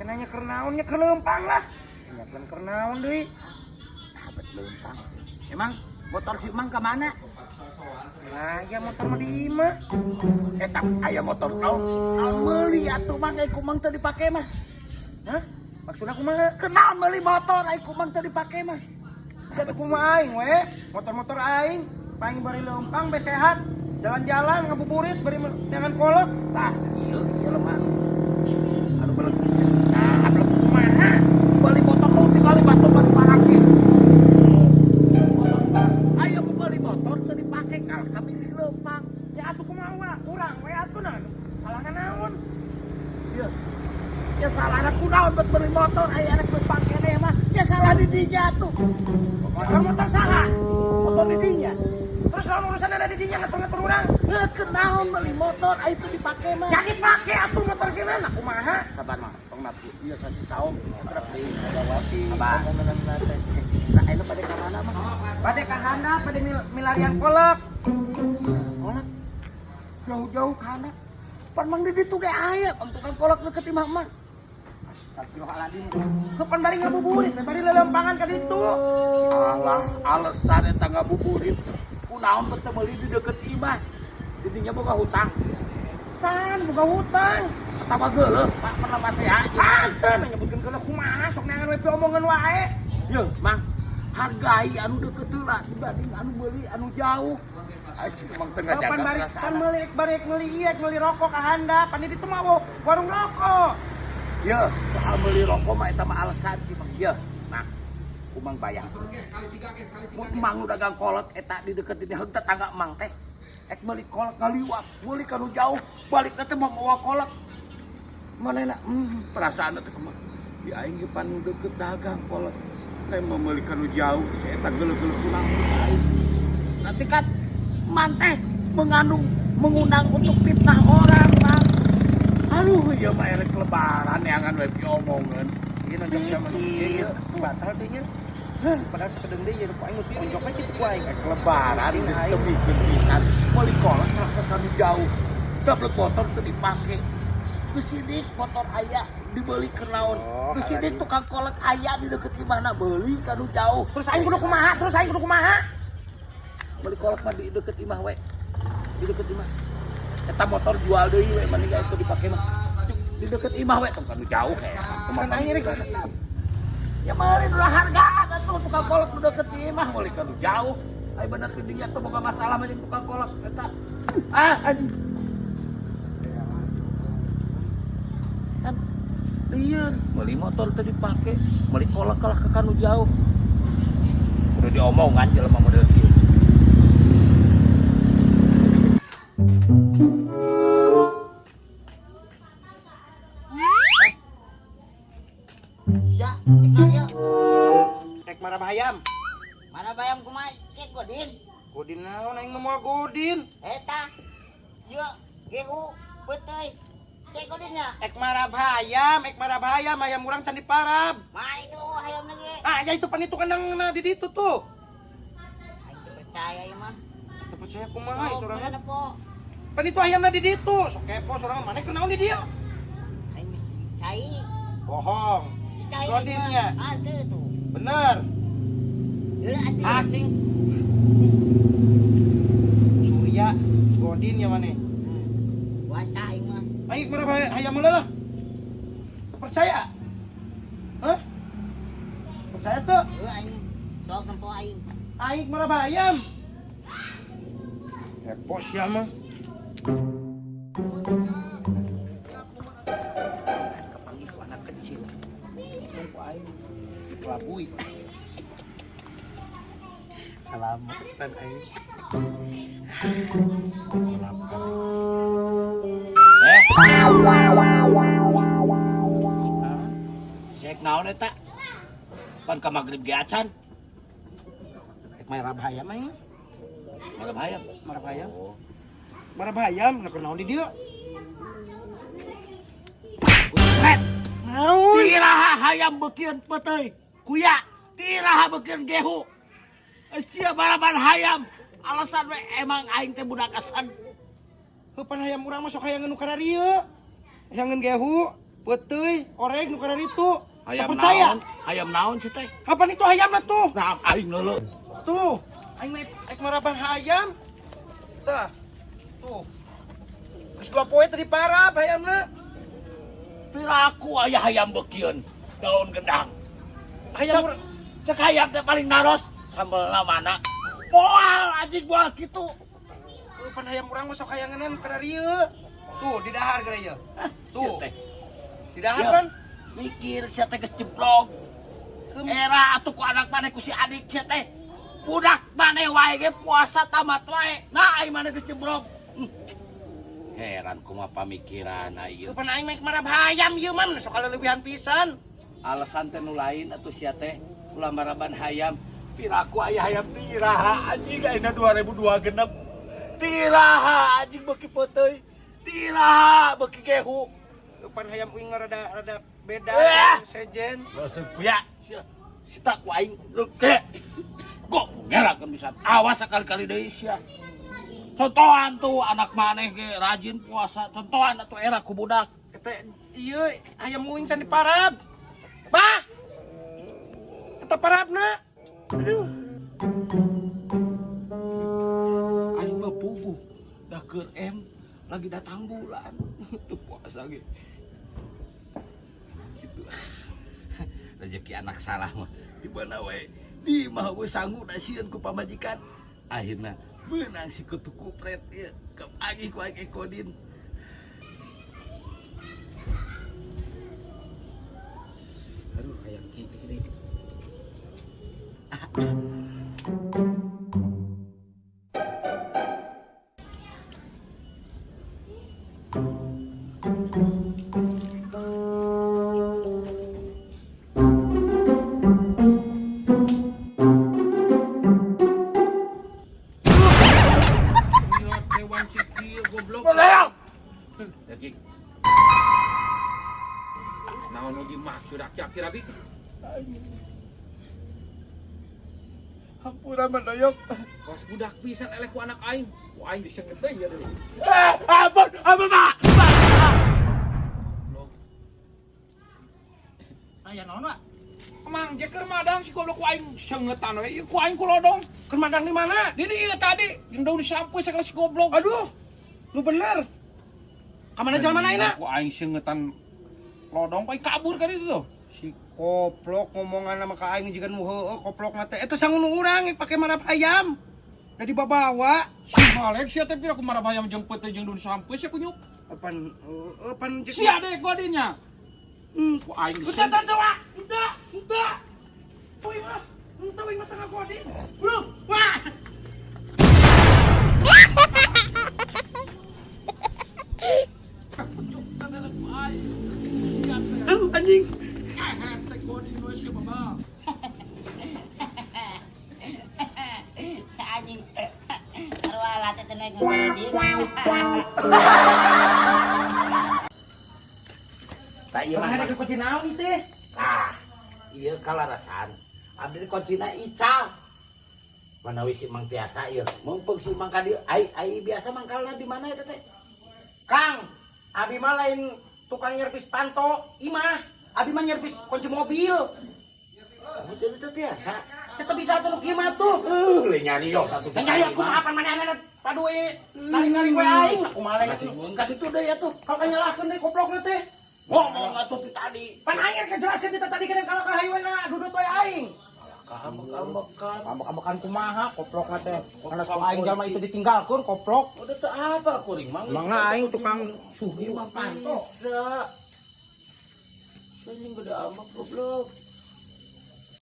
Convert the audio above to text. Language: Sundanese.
Nanya keur naon nya, keur leumpang lah. Nanyakeun keur naon deui? Nah, bet leumpang. Emang motor si Mang ka mana? Lah, ya motor mah di imah. Eta aya motor naon? Naon meuli atuh Mang, ai ku Mang teu dipake mah. Hah? Maksudna kumaha? Kenaon meuli motor ai ku Mang teu dipake mah? Jatuh kumaha aing we? Motor-motor aing paling bari leumpang be sehat. Jalan-jalan ngabuburit bari neangan kolak. Tah, ieu ieu lemah. Anu beleg. Nah, belum kumaha? Beli motor tuh tinggal batu baru parake. Ayo mau beli motor teu dipake kalah kami di leumpang. Ya atuh kumaha urang? Urang we atuh nah. Salahna naon? Ya. Ya salah kunaon bet beli motor aya anak leumpang keneh mah. Ya salah di dinya atuh. Motor-motor saha? Motor di dinya. Terus naon urusan ada di dinya ngatur-ngatur urang? Heuh, kenaon beli motor aya teu dipake mah. Jadi pake atuh motor gimana? Kumaha? Sabar mah, tong nafsu. Ieu sasi saum. Sabar deui. Megawati. Sabar. Nah, ayeuna bade ka mana mah? Bade ka handap, bade milarian kolak. Kolak. Jauh-jauh ka handap. Pan mang di ditu ge aya, pan tukang kolak deket imah mah. Astagfirullahaladzim. Kapan bari ngabuburit, bari lelempangan ka ditu. Alah, alasan eta ngabuburit. Kunaon bet teu meuli di deket imah. Di dinya boga hutang. San boga hutang. Atawa geuleuh, Pak pernah masih aja. Hanteu nyebutkeun geuleuh kumaha sok neangan we omongan wae. Yeuh, Mang. Hargai anu deket heula dibanding anu meuli anu jauh. Asik emang teu ngajaga Kapan bari perasaan. pan meuli bari meuli ieu meuli rokok ka handap, pan di ditu mah warung rokok. Yeuh, soal meuli rokok mah eta mah alasan sih, Mang. Yeuh, Mang. Kumang bayang. Mun Mang nu dagang kolak eta di deket dinya heuh tetangga Mang teh. Ek meuli kolak ngaliwat, meuli ka nu jauh, balik teh mau mawa kolak. Manehna perasaan teh kumaha? Di aing ge pan nu deket dagang kolak. Teh mau meuli ka nu jauh, si eta geuleuh-geuleuh kunaon aing. Nanti kan Man teh mengandung mengundang untuk fitnah orang, Mang. Aduh, ieu mah erek lebaran neangan we piomongeun. Ieu nonjok zaman ieu batal teh nya. Padahal sakedeung deui ieu ku aing nu onjok we kitu ku aing. Erek lebaran Pusing geus aing. teu mikeun pisan. Meuli kolak lah ka kami jauh. Gablek motor teu dipake. Geus sidik motor aya dibeli ke naon. Oh, Geus sidik aladin. tukang kolak aya di deket imahna beuli ka nu jauh. Terus aing kudu kumaha? Terus aing kudu kumaha? Meuli kolak mah di deket imah we. Di deket imah. Eta motor jual deui we mending itu dipake mah. Di deket imah we tong ka nu jauh kayak. Kan aing rek Ya meuli ulah hargaan atuh tukang kolak nu deket di imah meuli ka nu jauh. Ai bener di dinya teu boga masalah mah jeung tukang kolak eta. Ah, anjing. Kan lieur meuli motor teu dipake, meuli kolak kalah ka kanu jauh. Kudu diomongan jelema model kieu. Ya, ayo. Rek marah hayam. Mana bayam kumaha sik godin? Godin naon aing mah moal godin. Eta. Yo, gehu peuteuy. Sik godinnya. Ek marab hayam, ek marab hayam, hayam urang can diparab. Mah itu hayam lagi. Ah, ya itu pan itu kandang na di ditu tuh. Aing teu percaya ieu mah. Teu percaya kumaha Sok, sorangan. mana po? Pan itu hayamna di ditu, sok kepo sorangan mana kunaon di dia. Aing mesti cai. Bohong. Mesti cai. Godinnya. Ah, teu tuh. Bener. Heula atuh. Ah, cing. Surya, Godin ya mana? Puasa aing mah. Aing marab hayam heula lah. Percaya? Hah? Percaya tuh? Heuh aing sok nempo aing. Aing marab hayam. Kepo sia mah. Kepanggih ku anak kecil. Untung ku aing dikelabui. Salamatan aing. Kenapa? Eh. Sek naon eta? Pan ka magrib ge acan. Rek marab hayam aing. Marab hayam. Marab hayam. Oh. Marab hayam, nah kunaon di dieu? Buset. Naon? Tiraha hayam beukeun peuteuy. Kuya, tiraha beukeun gehu. Sia baraban hayam. Alasan we emang aing teh budak asan. Heupan hayam urang mah sok hayangeun nu kararieu. Hayangeun gehu, Peuteuy, oreg nu kana ditu. Hayam Percaya? naon? Hayam naon sih teh? Kapan itu hayamna tuh? Nah, aing leuleuh. Tuh, aing mah ek maraban hayam. Tah. Tuh. Geus 2 poe tadi parab hayamna. Piraku aya hayam beukieun daun gedang. Hayam Cek hayam teh paling naros sambelna mana? Moal anjing moal kitu. Tuh, pan hayam urang mah sok hayangenan kana rieu. Tuh, di dahar gara ieu. Tuh, Sia teh. di dahar Ya. kan. Mikir sia teh geus jeblok. Era atuh ku anak maneh ku si adik sia teh. Budak maneh wae ge puasa tamat wae. Nah, aing maneh geus jeblok. Heran kumaha pamikiran ieu. Tuh, pan aing mah marab hayam ieu mah sok lebihan pisan. Alasan teh nu lain atuh sia teh ulah maraban hayam. Piraku aya hayam teh iraha anjing ayeuna 2002 genep. Tiraha anjing beuki peuteuy. Tiraha beuki gehu. Tuh, pan hayam uing mah rada rada beda sejen. Langsung kuya. Sita ku aing leuke. Kok ngerakeun bisa awas sekali-kali deui sia. Contohan tuh anak maneh ge rajin puasa, contohan atuh era ku budak. Eta ieu hayam uing can diparab. Bah. Eta parabna. Aduh. Aing mah puguh da keur M lagi datang bulan. Teu puasa ge. Gitu. Rezeki anak salah mah di mana wae. Di mah we sanggup da sieun ku pamajikan. Akhirna meunang si kutu kupret ieu. Kapagi ku aing ekodin. Aduh, hayam kieu gede. Dewan cikil goblok. Meleok. Daging. Naon nu dimaksud aki-aki rabi? Hampura mendoyok. Kos budak pisan eleh ku anak aing. Ku aing disenget deui ya deui. Ampun, ampun, Pak. Goblok. Aya naon, Pak? Emang jeker madang si goblok ku aing sengetan we. Ieu ku aing ku lodong. Keur madang di mana? Di dieu tadi jeung daun sampai sakala si goblok. Aduh. Nu bener. Ka mana jalan mana ayeuna? Ku aing sengetan lodong ku aing kabur kan itu tuh. Si koplok ngomongan sama ka aing jiga nu heueuh koplok na teh. Eta sangun urang pake marab hayam. Da dibabawa. Si Malek sia teh pira ku marab hayam jeung peuteuy jeung daun sampai sia ku nyuk. Apan heueuh pan jeung Sia deh godinnya. Ku aing Udah, udah, udah, udah, udah. Woi mah, entah woi mah tengah godin. Belum, wah. Aduh, anjing. Teh godin we sia babal. Sa anjing. Arwah teh teh ngagodin. Tak ieu mah. Mana ke kunci naon ieu teh? Tah, ieu kalarasan. Abdi kuncina ical. Manawi si Mang tiasa ieu. Mumpung si Mang ka dieu, ai ai biasa mangkalna di mana eta teh? Kang, abi mah lain tukang nyervis panto, imah. Abi mah nyervis kunci mobil. Oh, jadi teh tiasa. Kita bisa atuh nu kieu mah tuh. Leuh nyarios atuh. Nyarios kumaha pan manehna paduwe naring-naring we aing. Nah, kumaha lain Masih mun ka ditu deui atuh. Kalau nyalahkeun deui koplokna teh. Ngomong atuh ti tadi. Pan aing rek jelaskeun ti tadi kan kalau ka hayu we dudut we aing. Kaambek-ambekan. Ambek-ambekan kumaha koplokna teh. Karena ku aing jalma itu ditinggalkeun koplok. Udah teu apa kuring mang. Mangga aing tukang suhu mah panto. Bisa. Anjing gede amat goblok.